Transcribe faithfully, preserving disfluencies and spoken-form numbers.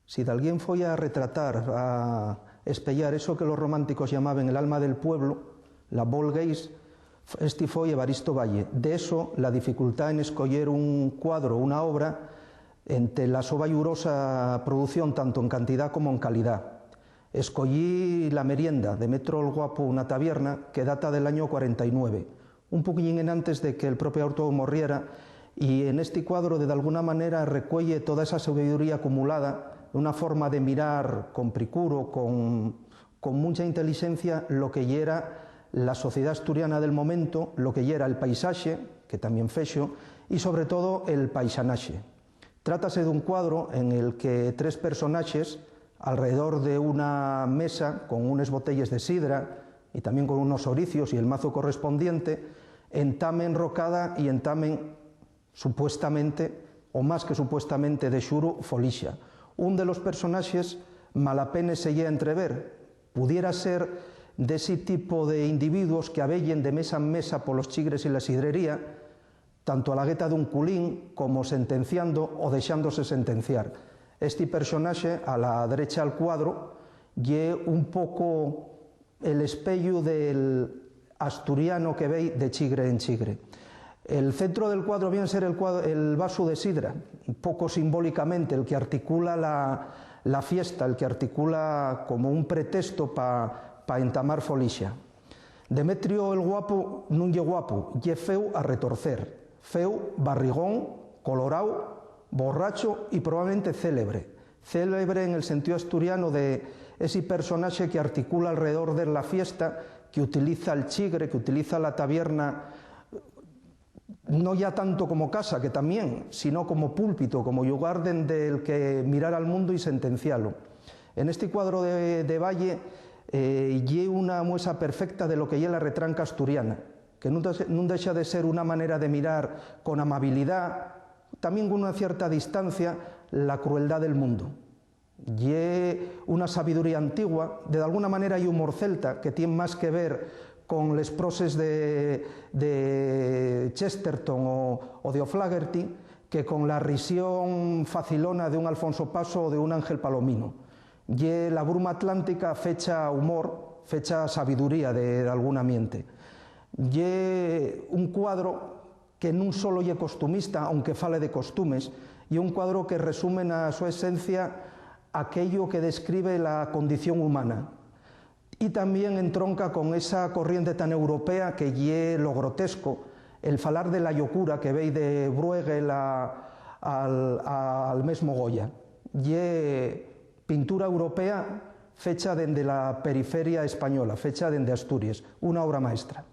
Si dalguien foi a retratar, a espeyar eso que los románticos llamaben el alma del pueblo, la bol gaze, esti foi Evaristo Valle. De eso, la dificultá en escoyer un cuadro, una obra, ente la so bayurosa producción, tanto en cantidá como en calidá. Escoyí La merienda, de Metro el Guapu, una tabierna, que data del año cuarenta y nueve, un poquillín enantes de que el propiu autor morriera, y en esti cuadro, de dalguna manera, recueye toda esa sabiduría acumulada, una forma de mirar con pricuro, con, con muncha intelixencia, lo que yera la sociedá asturiana del momento, lo que yera el paisaxe, que tamién fexo, y, sobre todo, el paixanaxe. Trátase d'un cuadro en el que tres personaxes, alredor de una mesa con unes botelles de sidra y tamién con unos oricios y el mazu correspondiente, entamen rocada y entamen, supuestamente, o más que supuestamente, de xuru, folixa. Un de los personaxes malapenes se lle entrever. Pudiera ser d'esi tipo de individuos que abeyen de mesa en mesa polos chigres y la sidrería, tanto a la gueta d'un culín como sentenciando o dexándose sentenciar. Esti personaxe, a la drecha al cuadro, ye un poco el espeyu del asturiano que vei de chigre en chigre. El centro del cuadro vien ser el cuad-, el vasu de sidra, un poco simbólicamente, el que articula la, la fiesta, el que articula como un pretesto pa, pa entamar folixa. Demetrio el Guapu nun ye guapu, ye feu a retorcer, feu, barrigón, colorao, borracho y probablemente célebre. Célebre en el sentíu asturiano de esi personaxe que articula alredor de la fiesta, que utiliza el chigre, que utiliza la tabierna, no ya tanto como casa, que tamién, sino como púlpito, como llugar dende el que mirar al mundo y sentencialo. En esti cuadro de, de Valle, eh, ye una muesa perfecta de lo que ye la retranca asturiana, que nun dexa, nun dexa de ser una manera de mirar con amabilidá, tamién con una cierta distancia, la crueldá del mundo. Ye una sabiduría antigua, de dalguna manera ye humor celta, que tien más que ver con les proses de, de Chesterton o, o de O'Flaherty que con la risión facilona d'un Alfonso Paso o d'un Ángel Palomino. Ye la bruma atlántica fecha humor, fecha sabiduría de, de dalgún ambiente. Ye un cuadro que nun solo ye costumista, aunque fale de costumes, ye un cuadro que resume na so esencia aquello que describe la condición humana. Y tamién entronca con esa corriente tan europea que ye lo grotesco, el falar de la llocura que vei de Bruegel a, al, al mesmo Goya. Ye pintura europea fecha dende la periferia española, fecha dende Asturies, una obra maestra.